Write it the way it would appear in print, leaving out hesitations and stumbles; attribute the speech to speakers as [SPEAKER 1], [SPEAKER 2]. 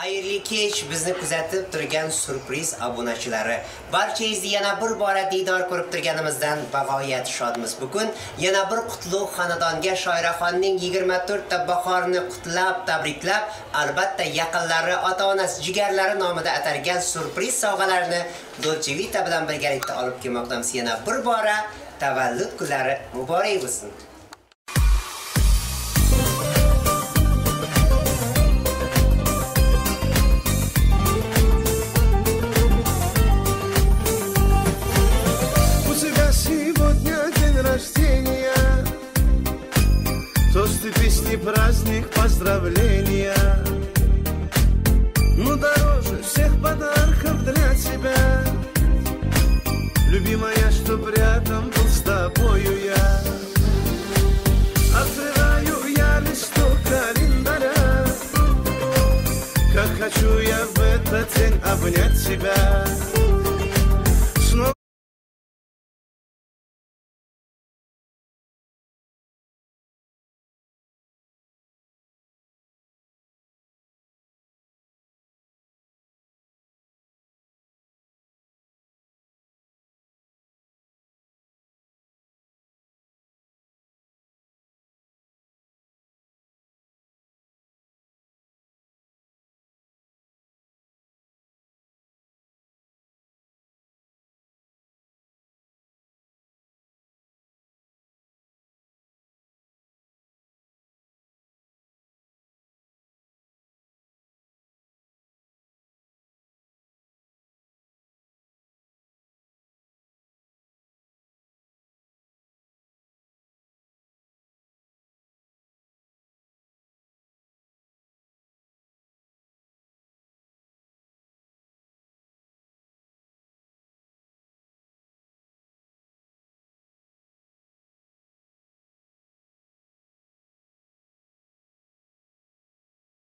[SPEAKER 1] Xayrli kech bizni kuzatib turgan surpriz obunachilari. Barchangizni yana bir bora diydor ko'rib turganimizdan bag'oyat shodmiz. Bugun yana bir qutlug' xonadonga Shoiraxonning 24 ta bahorni qutlab, tabriklab, albatta yaqinlari, ota-onasi, jigarlari nomida atalgan surpriz sovg'alarni Dolce Vita bilan birgalikda olib kelmoqdamiz. Yana bir bora tavallud kunlari muborak bo'lsin.
[SPEAKER 2] Тосты, песни, праздник, поздравления. Ну дороже всех подарков для тебя, любимая, чтоб рядом был с тобою я. Открываю я листок календаря, как хочу я в этот день обнять тебя.